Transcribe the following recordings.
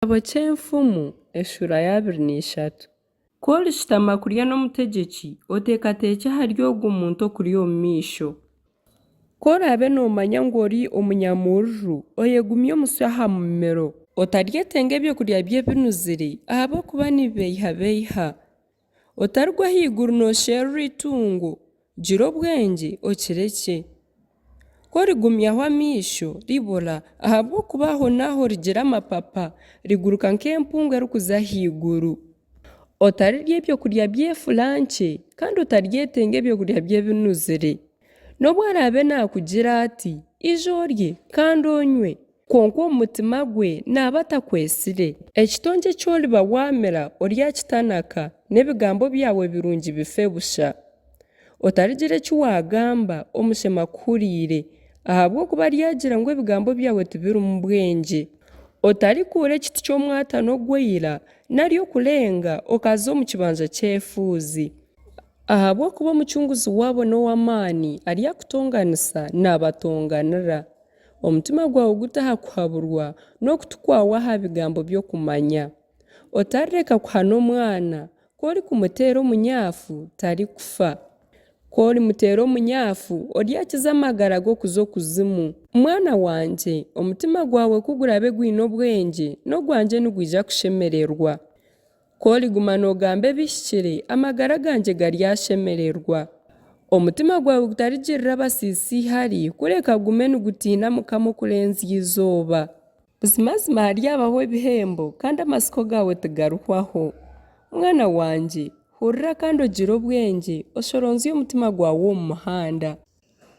Ekitabo ky'Enfumu eshuura y'abiri na ishatu. Ku orishutama kurya n'omutegyeki, oteekateekye ahari ogwo muntu okuri omu maisho. Ku oraabe noomanya ngu ori omunyamururu, oyegumye omusyo aha mumiro. Otaryetenga ebyokurya by'ebinuzire, ahabw'okuba nibibeihabeiha. Otarigwa ahaiguru noosherura eitungo, gira obwengye okirekye. Ku origumyaho amaisho, ribura, ahabw'okuba ahonaaho rigira amapapa, riguruka nk'empungu erikuza ahaiguru. Otarirya ebyokurya by'efura nkye, kandi otaryetenga ebyokurya by'ebinuzire. Nobu araabe naakugira ati, Ija orye kandi onywe, Kwonka omu mutima gwe naaba atakwetsire. Ekitontyo eki oriba waamira oryakitanaka, n'ebigambo byawe birungi bife busha. Otarigira eki waagamba omushema akuhuriire, ahabw'okuba aryagira ngu ebigambo byawe tibirimu bwengye. Otarikuura ekiti ky'omwatano ogwa ira, nari okurenga okaza omu kibanja ky'efuuzi. Ahabw'okuba Omucunguzi waabo n'ow'amaani, aryakutonganisa, naabatonganira. Omutima gwawe gute aha kuhaburwa, n'okutu kwawe aha bigambo by'okumanya. Otarireka kuhana omwana, ku orikumuteera omunyaafu, tarikufa. Ku orimuteera omunyaafu, oryakiza amagara ge okuza okuzimu. Mwana wangye, omutima gwawe ku guraabe gwine obwengye, n'ogwangye nigwija kushemererwa. Ku origuma noogamba ebihikire, amagara gangye garyashemererwa. Omutima gwawe gutarigirira abasiisi eihari, kureka gume nigutiina Mukama okurenzya eizooba. Buzimazima haryabaho ebihembo, kandi amatsiko gaawe tigarihwaho. Mwana wangye, hurira kandi ogire obwengye, oshoronzye omutima gwawe omu muhanda.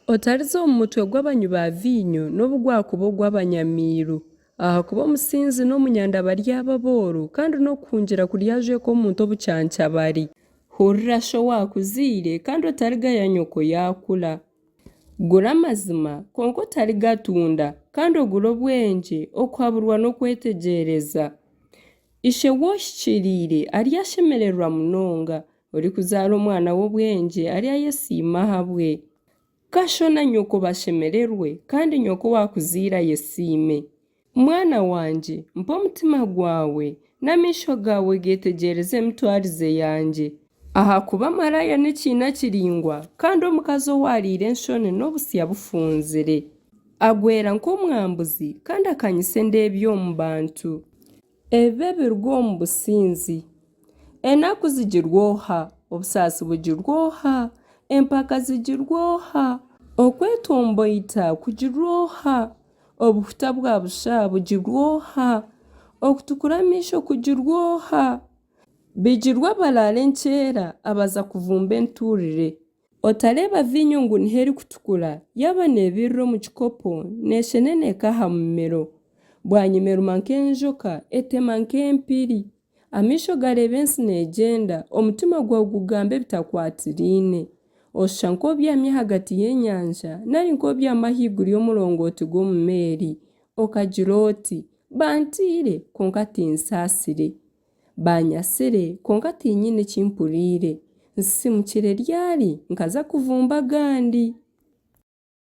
Otariza omu mutwe gw'abanywi ba viinyo, n'obu gwakuba ogw'abanyamairu, Ahakuba omusinzi n'omunyanda baryaba abooro, kandi n'okuhungira kuryajweka omuntu obucancabari. Hurira sho owaakuzaire, kandi otarigaya nyoko yaakura. Gura amazima, kwonka otarigatunda, kandi ogure obwengye, okuhaburwa n'okwetegyereza. Ishe w'ohikiriire aryashemererwa munonga, orikuzaara omwana w'obwengye aryayesiima ahabwe. Ka sho na nyoko bashemererwe, kandi nyoko owaakuzaire ayesiime. Mwana wangye, mpa omutima gwawe, n'amaisho gaawe geetegyereze emitwarize yangye. Ahakuba maraaya n'ekiina kiraingwa, kandi omukazi owaariire enshoni n'obusya bufunzire. Agwera nk'omwambuzi, kandi akanyisa endeebya omu bantu. Ebibi ebiruga omu businzi. Enaku zigirwa oha? Obusaasi bugirwa oha? Empaka zigirwa oha? Okwetomboita kugirwa oha? Obuhuta bwa busha bugirwa oha? Okutukura amaisho kugirwa oha? Bigirwa abaraara enkyera abaza kuvumba enturire. Otareeba viinyo ngu niho erikutukura, yaaba neebirira omu kikopo, neesheneneka aha mumiro. Bwanyima eruma nk'enjoka, etema nk'empiri. Amaisho gareeba ensi neegyenda, omutima gwawe gugamba ebitakwatiraine. Oshusha nk'obyami ahagati y'enyanja, nari nk'obyami ahaiguru y'omurongooti gw'omu meeri. Okagira oti, Banteire, kwonka tinsaasire. Baanyatsire, kwonka tiinyine ki mpuriire. Nsisimukire ryari, nkaza kuvumba agandi.